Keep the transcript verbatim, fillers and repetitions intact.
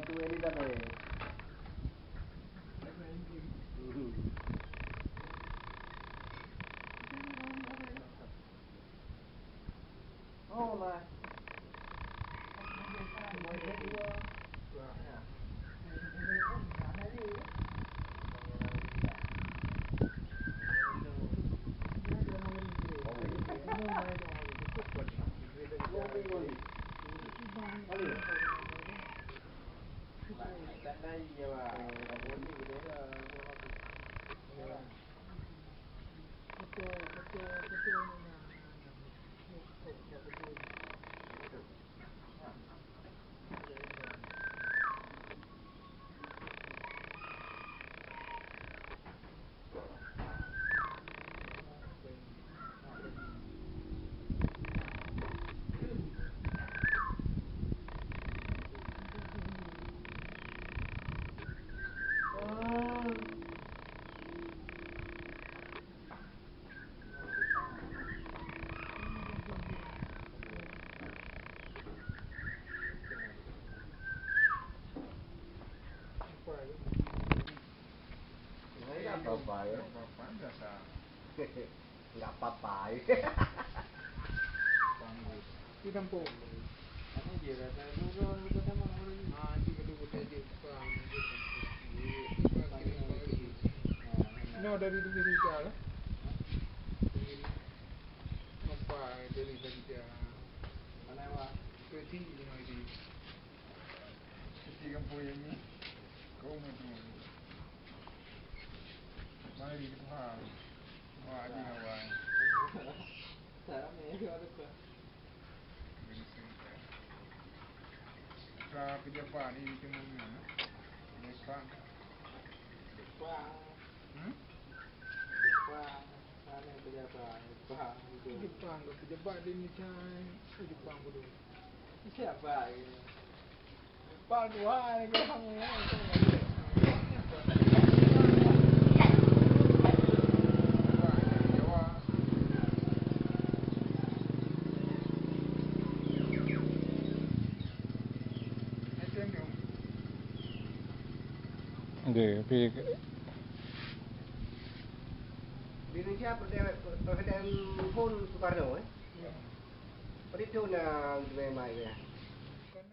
Tuh ini dah deh. Oh lah. Enggak apa-apa ya. Enggak apa-apa ya. Di kampung. Ah, di kampung. No, dari dulu cerita lah. Apa dari cerita? Mana awak? Kecil dengan dia. Kecil kampung yang ni. Kau macam mana? Mari kita faham. Wah, ada kawan. Salam ya, ada apa? Ka pejabat ni cuma mana? Depan. Depan. Hmm? Depan. Mana pejabat? Depan. Depan ke pejabat dia ni cai. Depan bodoh. Siapa ini? Deh, tapi Di Indonesia presiden, presiden pun Soekarno, eh? Pada tu na memang ya.